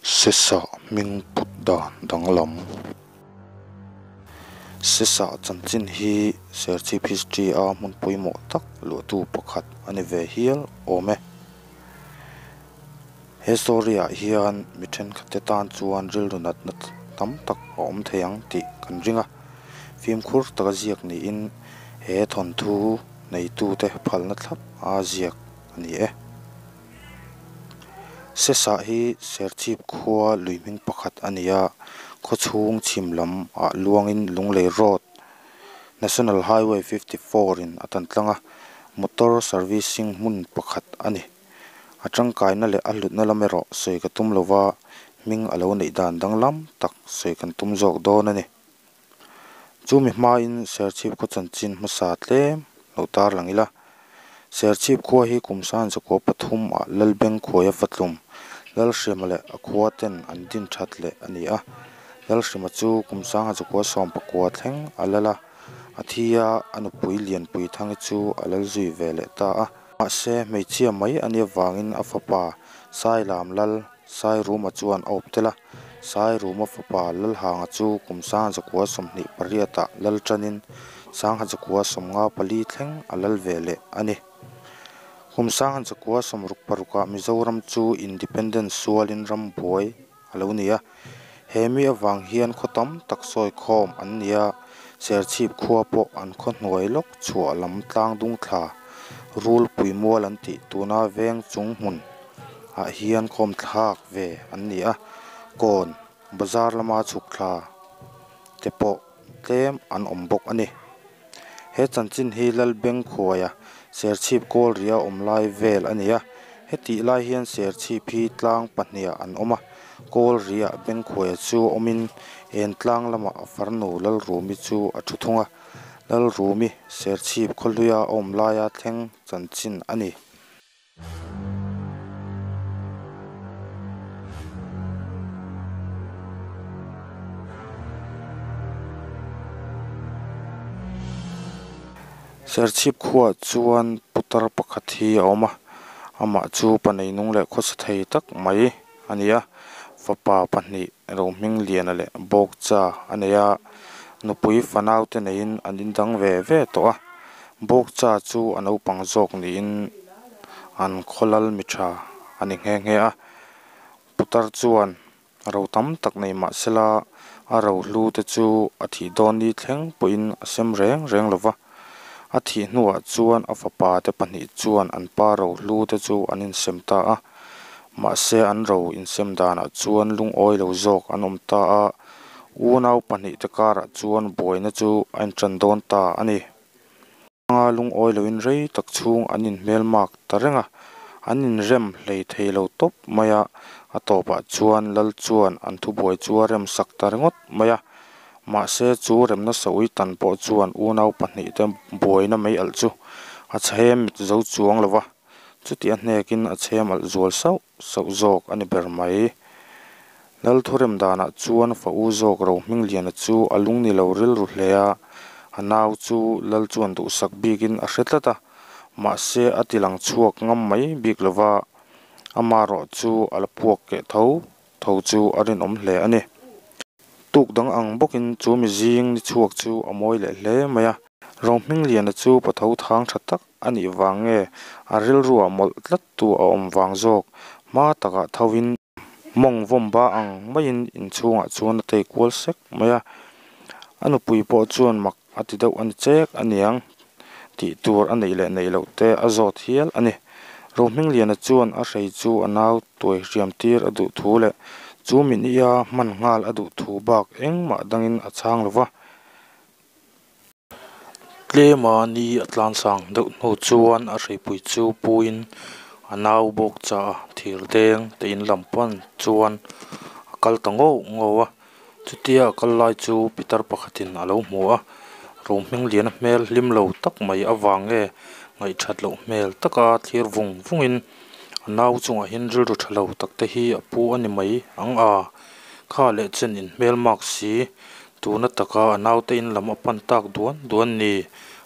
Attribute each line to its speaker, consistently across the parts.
Speaker 1: Sesah hming put dan danglam. Sesah chanchin hi Serchhip history a hmun pawimawh tak luahtu pakhat a ni ve hial awm e. He story ah hian mi thenkhat te tan chuan rilru natna tam tak a awm thei ang tih kan ring a. Fimkhur taka ziak niin he thawnthu neitute phalna thlap a ziak a ni e. Sesah hi Serchhip khua lui hming pakhat a ni a, khawchhung chhim lam ah luangin Lunglei Road, National Highway 54 in a tan tlang a, motor servicing hmun pakhat a ni. A tangkaina leh a hlutna lam erawh sawi ka tum lova, hming a lo neih dan danglam tak sawi kan tum zawk dawn a ni. Chumi hmain Serchhip khaw chanchin hmasa tlem lo tarlang ila, Serchhip khua hi kum san zakua pathum ah Lalbeng khuaia fatlum Lalhrima leh a khua ten an din that leh a ni a. Lalhrima chu kum sangha zakua sawmpakua thleng a lal a, a thi a, a nupui Lianpui Thangi chu a lal zui ve leh ta a. Mahse hmeichhia mai a nih avangin a fapa Sailam Lal Sairuma chuan a awp tel a, Sairuma fapa Lalhanga chu kum Sangha 28 ah lal tanin Sangha 54 thleng a lal ve leh a ni. Kum 1966 ah Mizoram chu Independence sualin ram buai a lo ni a, he mi avang hian khaw tam tak sawi khawm an ni a, Serchhip khua pawh an khaw hnuai lawk chhuah lam tlang dung thla Rulpui mual an tih tuna veng chung hmun ah hian khawm thlak ve an ni a, kawn bazar lama chhuk thla te pawh tlem an awm bawk a ni. He chanchin hi Lalbeng khuaia Serchhip kawl ria awm lai vel a ni a, hetih lai hian Serchhip hi tlang pahnih ah an awm a, kawl riah Bengkhuaia chu awmin en tlang lamah a farnu Lalrumi chu a thu thung a, Lalrumi Serchhip khawhluia a awm laia thleng chanchin a ni. Serchhip khuaah chuan putar pakhat hi a awm a, amah chu pa neinung leh khawsa thei tak mai a ni a, fapa pahnih Rohmingliana leh Bawkcha a nei a, nupui fanau te neiin an indang ve ve tawh a, Bawkcha chu a naupang zawk niin an khawlal mi tha a ni nghe nghe a, putar chuan ro tam tak nei mah sela a rohlu te chu a thih dawn ni thleng pawhin a sem reng reng lo va, a thih hnuah chuan a fapa te pahnih chuan an pa rohlu te chu an insem ta a, mahse an ro insem danah chuan lungawi lo zawk an awm ta a, unau pahnih te karah chuan buaina chu a intan dawn ta a ni. Anga lungawi loin rei tak chhung an inhmel mak ta reng a, an inrem hlei thei lo tawp mai a, a tawpah chuan Lal chuan an thubuai chu a rem sak ta ringawt mai a. Mahse chu remna sawi tan pawh chuan unau pahnihte buaina mai alh chu a chhem mit zo chuang lo va, chuti a hnekin a chhem alh zual sauh sauh zawk a ni ber mai. Lal thurem danah chuan fa u zawk Rohmingliana chu a lung ni lo rilru hle a, a nau chu Lal chuan duhsak bikin a hre tlat a, mahse a ti lang chhuak ngam mai bik lo va, amaherawh chu a la puak keh tho tho chu a rinawm hle a ni. Tuk dang ang bawkin chu mizing ni chhuak chu a mawi leh hle mai a. Rohmingliana chu patho thang tha tak a nih vang nge a rilruah mawlh tlat tu a awm vang zawk hma takah tho in mawng vawm ba ang maiin inchhungah chuan a tei kual sek mai a. A nupui pawh chuan mak a ti deuh a ni chek a niang tih tur a neih leh neih loh te a zawt hial a ni. Rohmingliana chuan a hrei chu a nau tuai hriam tir a duh thu leh chu mihnia hman nghal a duh thu bak engmah dangin a chhang lo va. Tlema ni a tlansang deuh hnu chuan a hreipui chu puiin a nau bawk chah a, thir deng te in lam pan chuan a kal ta ngauh ngauh a. Chutia a kal lai chu pitar pakhatin a lo hmu a, Rohmingliana hmel hlim lo tak mai avang nge ngaihthat loh hmel taka thlir vung vungin a nau chungah hian rilru tha lo tak te hi a pu a ni mai ang a, kha leh chen in hmel mak si Tuna taka a naute in lam a pan tak duan duan ni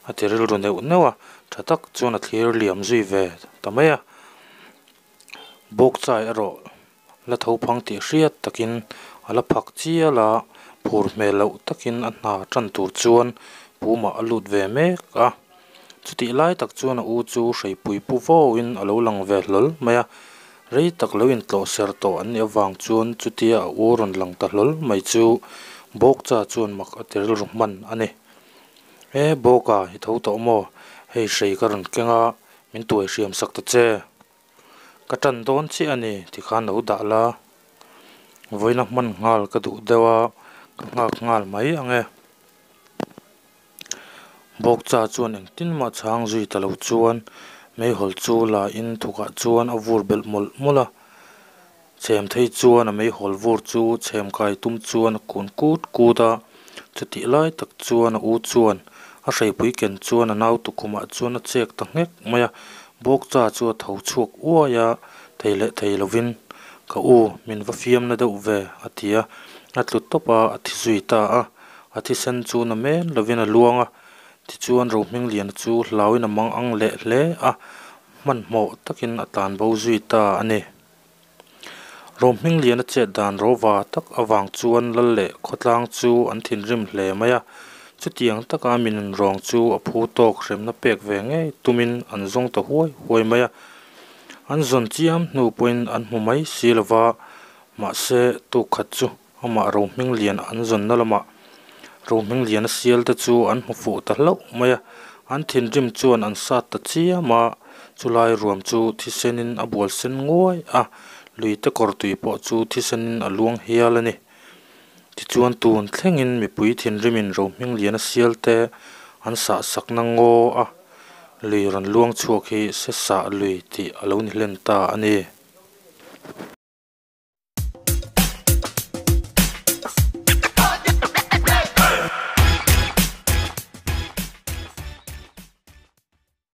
Speaker 1: a ti rilru neuh neuh a, tha tak chuan a thlir liam zui ve ta mai a. Bawkchai erawh La tho phang tih hriat takin a la phak chial a, phur hmel loh takin a hna tan tur chuan pumah a lut ve mek a. Chutih lai tak chuan a u chu hreipui pu vauin a lo lang ve hlawl mai a, rei tak lo intlawh ser tawh an nih avang chuan chutia a u rawn lang ta hlawl mai chu Bawkcha chuan mak a ti rilru hman a ni. E Bawka i tho tawh maw? Hei hrei ka rawn keng a, min tuai hriam sak ta che. Ka tan dawn chiah a ni tikhan lo dah la, vawiina hman nghal ka duh deuh a, ka nghak nghal mai ang e. Bawkcha chuan engtin mah chhang zui ta lo chuan meihawl chu la in thukah chuan a vur belh mawlh mawlh a. Chhem thei chuan a meihawl vur chu chhem kai tum chuan a kun kut kut a, chutih lai tak chuan a u chuan a hreipui ken chuan a nau tukhumah chuan a chek ta nghek mai a, Bawkcha chu a tho chhuak uai a, thei leh thei lovin, Ka u, min va fiamna deuh ve, a ti a, a tlu tawp a, a thi zui ta a. A thisen chu na men lovin a luang a, tichuan Rohmingliana chu hlauin a mang ang leh hle a, hmanhmawh takin a tlan bo zui ta a ni. Rohmingliana chet dan rova tak avang chuan lal leh khawtlang chu an thinrim hle mai a, chutiang taka mi nunrawng chu a phu tawk hremna pek ve ngei tumin an zawng ta huai huai mai a. An zawn chiam hnu pawhin an hmu mai si lova, mahse tukkhat chu Amah Rohminglian an zawnna lamah Rohmingliana sial te chu an hmu fuh ta hlauh mai a, an thinrim chuan an sat ta chiam a, chulai ruam chu thisenin a bual sen nguai a, luite kawr tui pawh chu thisenin a luang hial a ni. Tichuan tun thlengin mipui thinrimin Rohmingliana sial te an sah sakna ngaw a, lui rawn luang chhuak hi se sah lui tih a lo ni hlen ta a ni.